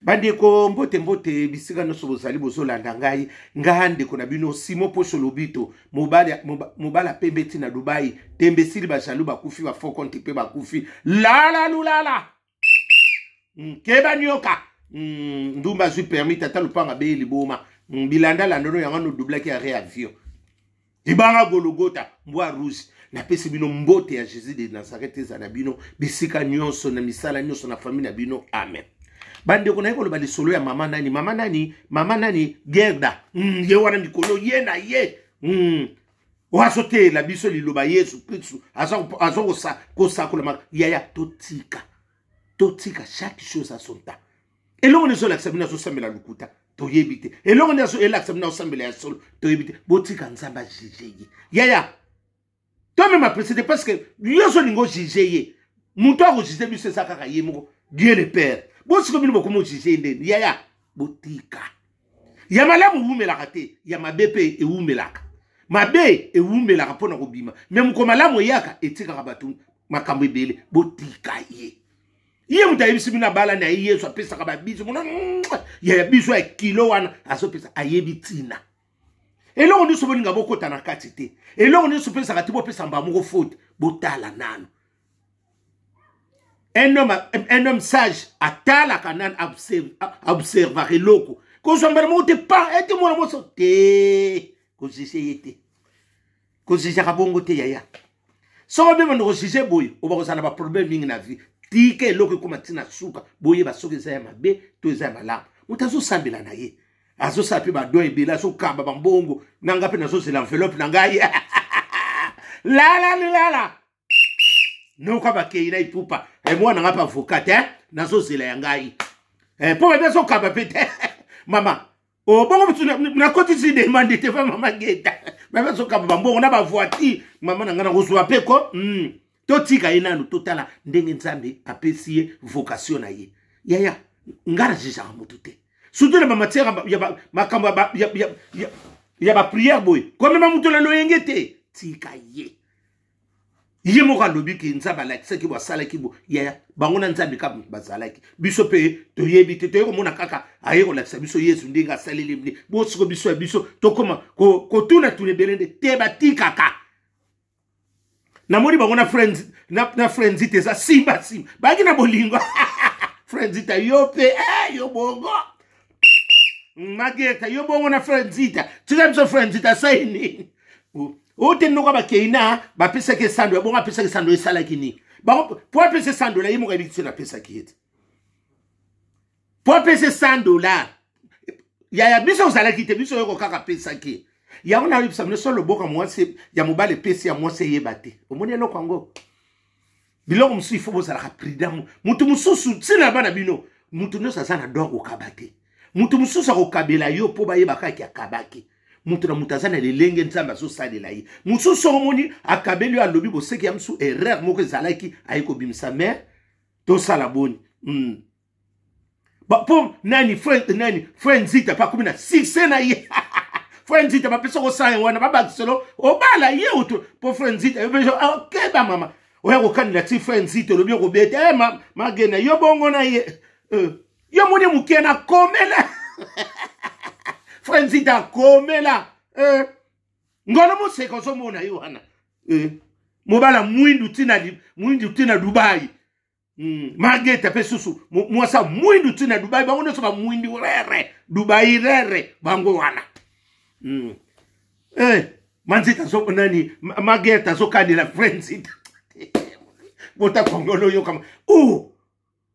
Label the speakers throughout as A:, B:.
A: Bandeko, mbote mbote bisika nyonso bozali bozolanda ngai. Ngai ndeko na bino Simo Poso Lobito, mobala pembe ti na Dubai. Tembe esili, bajalu bakufi, bafaux compte mpe bakufi. Lala lulala keba nioka. Ndumba azwi permis, tata lupanga beye liboma. Bilanda landono yango nodublaki arrêt avion libanga Gologota mbwa rouge. Napesi bino mbote ya Jésus de Nazareth, eza na bino bisika nyonso, na misala nyonso, na famille na bino, amen. Bandeko, naye koloba lisolo ya mama nani, mama nani, mama nani, Gerda. Ye wana mikolo ye na ye oyo azoteyela biso liloba Yesu Kristu, aza kosakola. Yaya, totika, totika, chaque chose à son temps. Eloko nde ezolakisa bino azosambela lokuta, toyebi te. Eloko nde elakisa bino azosambela ya solo, toyebi te. Botika Nzambe ajuge ye. Yaya, tomema presse te, parce que yo ozolinga ojuge ye. Moto akojuge biso eza kaka ye moko, Dieu le Père. Bosiko bino bokomi ojuge ye ndeni? Yaya, botika. Ya malamu ewumelaka te, ya mabe mpe ewumelaka. Mabe ewumelaka mpona kobima, me moko malamu eyaka, etikaka bato makambo ebele. Botika ye. Ye moto ayebisi bino abala na ye. Yesu apesaka babiso mona ya biso ya kilo wana azopesa, ayebi ntina. Eloko nyonso bolinga bokota na kati te, eloko nyonso opesaka te, bopesa mbaa moko faute. Botala nano. Un homme sage atalaka nano, observaka eloko. Kozwa mbala moko te pa ete mwana moso te, kojuge ye te, kojugeaka bongo te. Yaya, soki obebanda kojuge boye, oba kozala na baproblème mingi na vie. Tika eloko ekóma ntina suka, boyeba soki eza ya mabe to eza ya malamu. Moto azosambela na ye, azosala mpe badon ebele, azokamba bambongo na nga mpe nazozela enveloppe na ngai. Lala lala noka bakei na ipupa. Mwana nga mpe avocat te, nazozela ya ngai mpo babi azokamba mpe te. Mama obongo nakotisi demande te fa mama Geta babi azokamba bambongo na bavoiture. Mama na ngai nakozwa mpe ko. Totika ye nanu, totala ndenge Nzambe apesi ye vocation na ye. Yaya, ngai najugeaka motu te, surtout na bamatière ya makambo ya baprière boye. Komema moto na loyenge te, tika ye. Ye moko alobi ke Nzambe alakisaki bo, asalaki bo. Yaya, bango na Nzambe kaka bazalaki. Biso mpe toyebi te, toye komona kaka aye kolakisa biso Yesu ndenge asaleli nde. Bosiko biso ya biso tokóma kotuna-tuna ebele nde te, batikaka. Namoni bango na friends na friends te, eza simba simba, bayaki na bolingo. Friends ta yo mpe yo bongo Mageta, yo bongo na friends ta, tika biso. Friends ta asali nini? Oyo te ndoko bakei na bapesaki esando ya bongo, apesaki esando, esalaki nini bango po apesa 100 $? Ye moko ayebi biso napesaki ye te po apesa 100 $. Yaya, biso ozalaki te, biso oyoko kaka apesaki yango. Nayebisa bino so loboka mwasi ya mobali epesi ya mwasi, eyeba te. Omoni eloko yango, biloko mosusu ifo bozalaka prudent. Motu mosusu ntina bana bino, motu nyonso aza na don akokaba te. Motu mosusu akokabela yo mpo bayeba kaka akabaki. Moto na moto aza na lelenge Nzambe azosalela ye. Mosusu soko omoni akabeli yo, alobi boseki ya mosusu, erreur moko ezalaki, aye kobimisa. Mais tosala boni? Mpo nani, frère nani, frère Nzita mpe akomi na succès na ye. Frère Nzita bapesa kosala wana, babakiselo obala ye oto mpo frère Nzita okeba. Mama oya kokanela ti frère Nzita olobi okobeta magena yo bongo na ye. Yo moni moke na komela, frère Nzita akomela ngono moseka, ozomona ye wana mobala mwindu ntina mwindu ntina Dubai. Mageta mpe susu mwasa mwindu ntina Dubai, bango nyonso bamwindu rere Dubai rere bango wana. Manzita azo nani, Mageta azokanela frère Nzita bota kongolo oyokama oh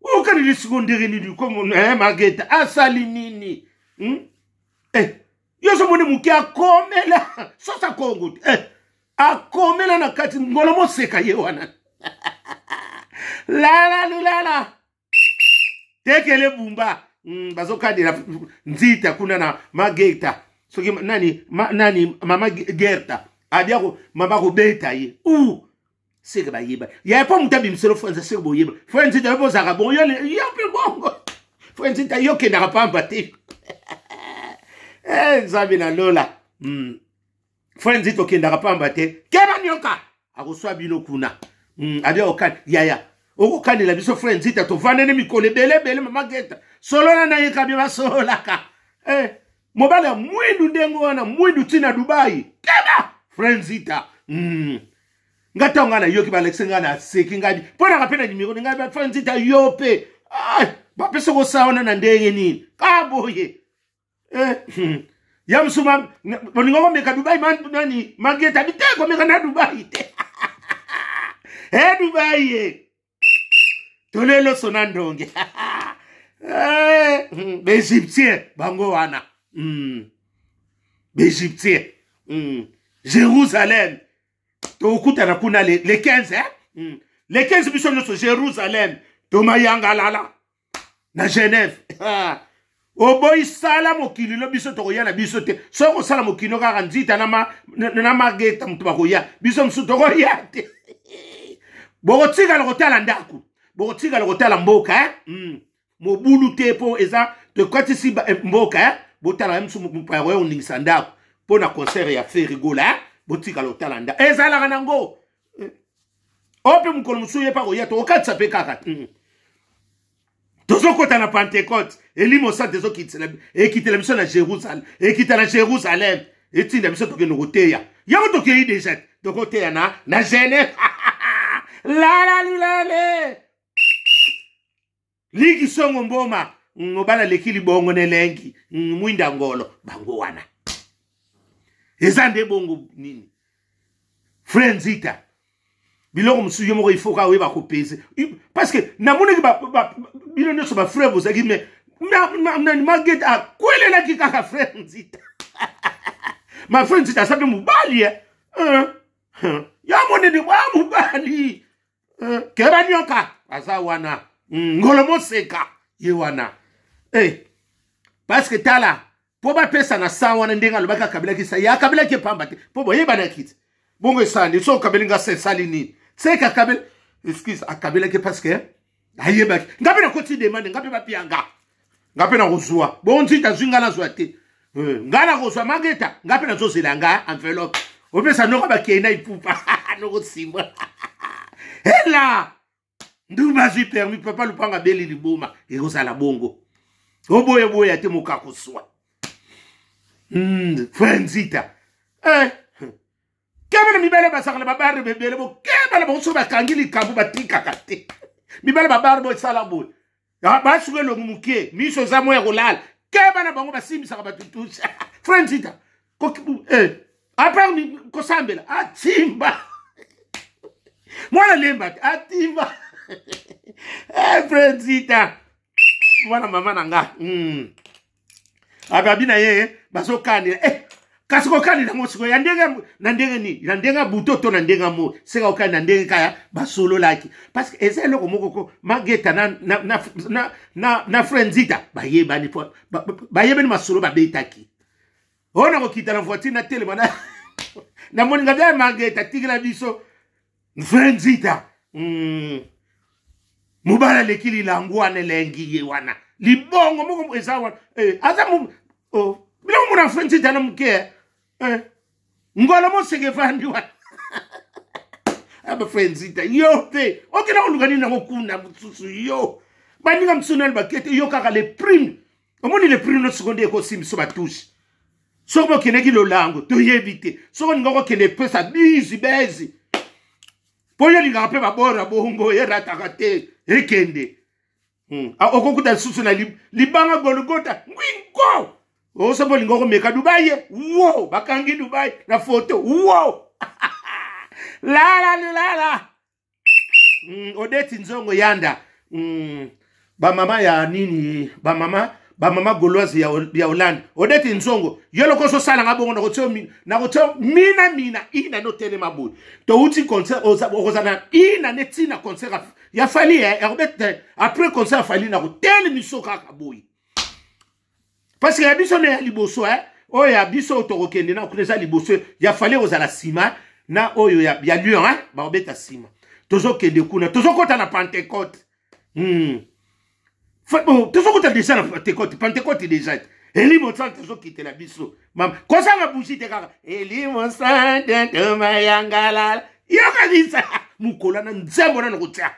A: okaneli siko ndenge nini komo Mageta asali nini? Yo ozomoni moke akomela sosa kongo te akomela na kati ngolo moseka ye wana. Lala lulala tekele bumba bazokandela Nzita kuna na Mageta soki nani nani, mama Gerta abia mama kobeta ye u seke bayeba ya mpo moto abimiselo Francis seke boyeba. Frère Nzita, yo mpo ozalaka bongo, yo mpe bongo. Frère Nzita, yo okendaka pamba te. Nzambe na lola. Frère Nzita, okendaka pamba te. Keba nioka akoswa bino kuna. Abia okani. Yaya, Okokanela biso frère Nzita, tovandani mikolo ebele ebele. Mama Geta, solola na ye kabi basololaka. Eh, mobali ya mwindu ndenge wana, mwindu ntina Dubai. Keba frère Nzita. Nga ntango ngai nayoki balakisi ngai, naseki ngai mpo naka mpe na nimero ngai frère Nzita yo mpe bapesa kosala wana na ndenge nini ka boye? Eh, ya mosusu bolingo komeka Dubai nani Mageta bi te, komeka na Dubai te. E Dubai ye tolelo sona ndonge. Eh, baégyptien bango wana, baégyptien. Jérusalem tokutana kuna le 15, eh? Le 15 biso nyonso Jérusalem, tomayangalala na Genève. Oboyi sala mokili lo, biso tokoya na biso te. Soki kosala mokili kaka Nzita na Mageta moto bakoya, biso mosusu tokoya te. Bokotikala kotala ndako, bokotikala kotala mboka, eh? Mobulu te mpo eza tokatisi mboka, eh? Botala ye mosusu mopaya koya koningisa ndako mpo na concert ya Ferre Gola, eh? Botikala kotala ndako ezalaka nango oyo mpe mokolo mosusu ye mpe akoya, tokokatisa mpe kaka. Tozokota na Pentecôte, elimo sante ekitela biso na Jérusalem, ekita na Jérusalem, etinda biso tokende koteya yango. Tokei déjà, tokoteya na Genève. Lalalulale liki songo mboma mobala leki libongo na elengi mwinda ngolo bango wana eza nde bongo nini. Frère Nzita, biloko mosusu yo moko il faut kaka oyeba kopese, parce que namonaki bino nyonso bafrère bozalaki, mais nani Magete akwelelaki kaka frère Nzita. Ma frère Nzita aza mpe mobali, eh? Ya monene wa mobali keba nyoka aza wana, ngolo moseka ye wana, eh. Parce que tala, mpo bapesa na sa wana ndenge alobaki akabelaki sa ye, akabelaki epamba te mpo boyebanaki te. Bongo esali so okabeli nga sa esali nini? Seke akabeli, excuse, akabelaki parce que ayebaki nga mpe nakoti demande, nga mpe bapia nga, nga mpe nakozwa. Bongo Nzita azwi, nga nazwa te. Nga nakozwa Mageta, nga mpe nazozela nga enveloppe opesa noko bakei na ipupa nokosimba ela ndumba azwi permis. Papa lupanga abeli liboma, ekozala bongo oboyaboya te, mokakoswa. Frère Nzita, eh. Keba na mibale bazalaka na babare bebele, bokeba na bango. Soki bakangi likambo batikaka te. Mibale babare bo esala boye, basuka elongi moke, miso eza mo ya kolala. Keba na bango, basimbisaka bato tusi. Frère Nzita, apart kosambela, atimba mwana lemba te, atimba. Frère Nzita, mwana mama na nga, ababi na ye bazokanela, eh, kasi kokanela yango sikoyo ya ndenge na ndenge nini? Na ndenge ya buto to na ndenge ya moi? Seka kokani na ndenge kaya basololaki, parce que eza eloko moko ko Mageta na frère Nzita bayebani, bayebani masolo babetaki oyo. Nakokita na voiture, natelema, namoni nga bia Mageta atikela biso frère Nzita. Mobali aleki lilangu wana elengi ye wana, libongo moko eza wana, eh, aza oh, biloko mona frère Nzita na moke, eh. Ngolo moseke evandi wana. Aba frère Nzita, yo mpe okenda koluka nini yango kuna mosusu? Yo baninga mosusu nani bakete yo kaka le prime. Omoni le prime no sikoyo nde ekosimbi biso batushe. Soki bokendeki lolango toyebi te, soki olinga kokende epesa bizi bezi mpo yo olingaka mpe babora bongo erataka te, ekende. Okokuta lisusu na libanga Golgota ngwingo oso mpo olinga okomeka Dubai ye wo bakangi Dubai na foto wo lala lala. Odeti nzongo yanda, bamama ya nini, bamama gauloise ya Hollande. Odeti nzongo, yo loko ozosalanga bongo, nakotia mina mina ina notelema boye. Touti concert, okozala na ina ne ntina concert ya Fally, eh, ya kobeta. Après concert ya Fally nakotelemiso kaka boye, parce que ya biso nde ya liboso, eh? Oyo ya biso tokokende na kuna eza liboso ya Fally, kozala nsima na oyo ya Lyon, eh? Bakobeta nsima, tozokende kuna, tozokɔta na Pentecôte. Bon, tozokota déjà na Pentecôte, Pentecôte déjà elimo sante ezokitela biso. Mama kozanga bougie te, kaka elimo sante tomayangalala. Yoka bisa mokolo na nzembo nano kotia.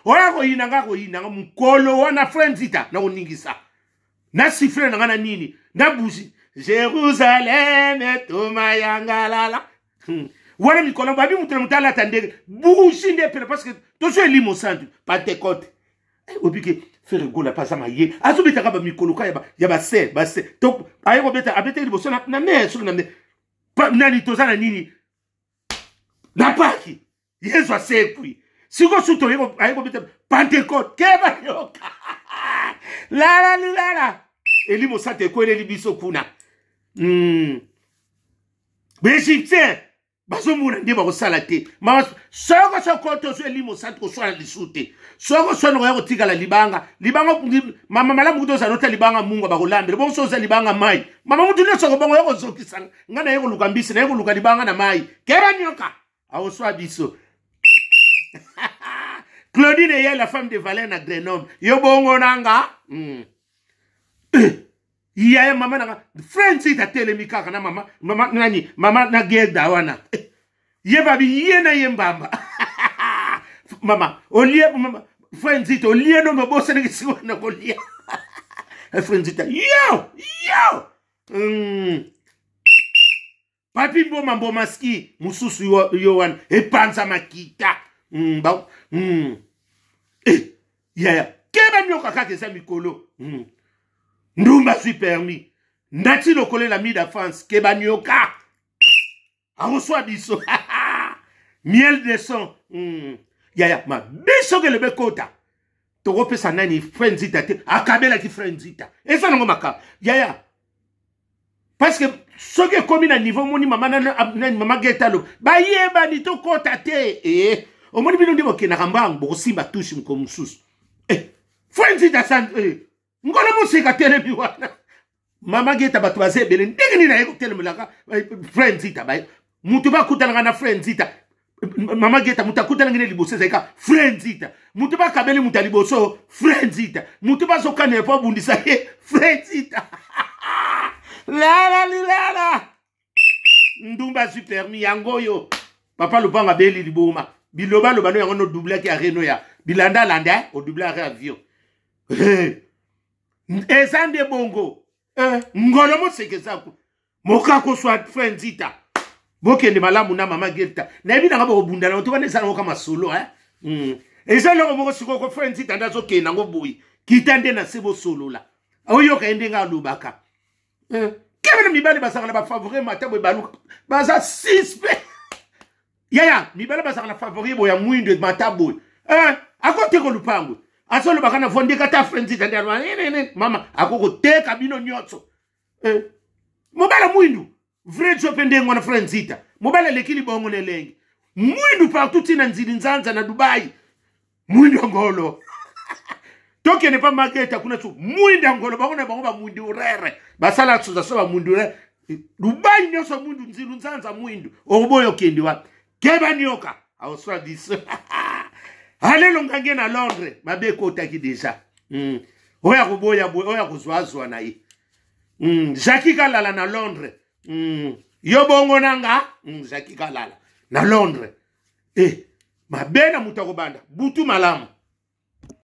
A: Oyo akoyina nga, akoyina nga mokolo wana. Frère Nzita, nakoningisa na sifle na nga na nini na bougie. Jérusalem etomayangalala. Wana mikolo babi moto na moto alata ndenge bougie nde epela, parce que tozo elimo santu Pentecote. Eh, obike Ferre Gola mpe aza maye, azobetaka bamikolo ka ya base base to aye kobeta, abetaki liboso na mer, soki na mer nani, toza na nini na paki Yesu asekwi. Sikoyo su aye kobeta Pentecote, keba yoka lala lilala, elimo sante ekweleli biso kuna. Baégyptien bazomona nde bakosala te. Mama, soko soko tozwa elimo santu, koswana lisusu te. Soko oswana, koya kotikala libanga libanga. Mama, malamu kuta ozala ota libanga mungwa bakolambela bongo. So oza libanga mai, mama, mutu nyonso akobongo ya kozokisa nga. Naye koluka mbisi, naye koluka libanga na mai. Keba nyoka awoswa biso. Claudine eye, la femme de Valère na Grenoble, yo bongo nanga. Yaya, mama nanga frère Nzita atelemi kaka na mama, mama nani, mama na Gerda wana. Ye babi ye na ye mbamba. Mama olie, mama frère Nzita olie no mabosanaki sikoyo na kolia. Frère Nzita, yo yo. Papi Mboma, Mboma ski mosusu yo, yo wana epanza makita. Eh, yaya, keba nyoka kaka eza mikolo. Ndumba zwi permis ndati lokolela mida France, keba nyoka akoswa biso. Miel de son. Yaya, mabe soki elobi ekota, tokopesa nani? Frère Nzita te, akabelaki frère Nzita, eza nango makambo yaya, parce que soki ekomi na niveau omoni mama nani, mama Getalo, bayebani, tokɔta te. E omoni bino nde bokendaka mbangu, bokosimba touche moko mosusu. Eh, frère Nzita san eh, ngolo moseka telemi wana, mama Geta, bato baza ebele, ndenge nini aye kotelemelaka frère Nzita? Baye mutu bakutanaka na frère Nzita, mama Geta, moto akutanaki na liboso ezali kaka frère Nzita. Moto bakabeli moto ya liboso, frère Nzita. Moto bazokanela mpo abundisa ye, frère Nzita. Lala lilala, ndumba azwi permis yango oyo. Papa Lupanga abeli liboma, bilobaloba no yango nodoublaki areno ya bilandalanda, odouble are avion. Eza nde bongo. Eh, ngolo moseka eza ku mokako swa frère Nzita. Bokende malamu na mama Gelta, nayebi nanga bokobundana to wana, eza nango ka masolo eh? Eza eloko moko sikoyo ko frère Nzita nde azokende yango boye, kita nde na se bosolola, oyoka ye ndenge alobaka eh. Kebe na mibali bazalaka na bafavori mata boye, baluka baza suspect. Yaya, mibali bazalaka na favori boye ya mwindo mata boye eh, akoteka lupango, azolobaka na vondeka ta frère Nzita nde aloba nene, mama akokoteka bino nyonso eh. Mobala mwindu vrai jo mpe ndenge wana, frère Nzita, mobali aleki libongo na elenge, mwindu partout, ntina nzili nzanza na Dubai, mwindu ya ngolo. Tokende mpa Mageta kuna su mwindu ya ngolo, bango na bango bamwindu rere, basala association bamwindu rere, Dubai nyonso mwindu, nzilu nzanza mwindu. Okoboya okende wapi? Keba nioka aoswa biso. Alelo ngange na Londres, mabe ekotaki deja. Oyo akoboya boye, oyo akozwazwa na ye. Jacki Kalala na Londres. Yo bongo nanga. Jacki Kalala na Londres eh, mabe na moto akobanda butu malamu.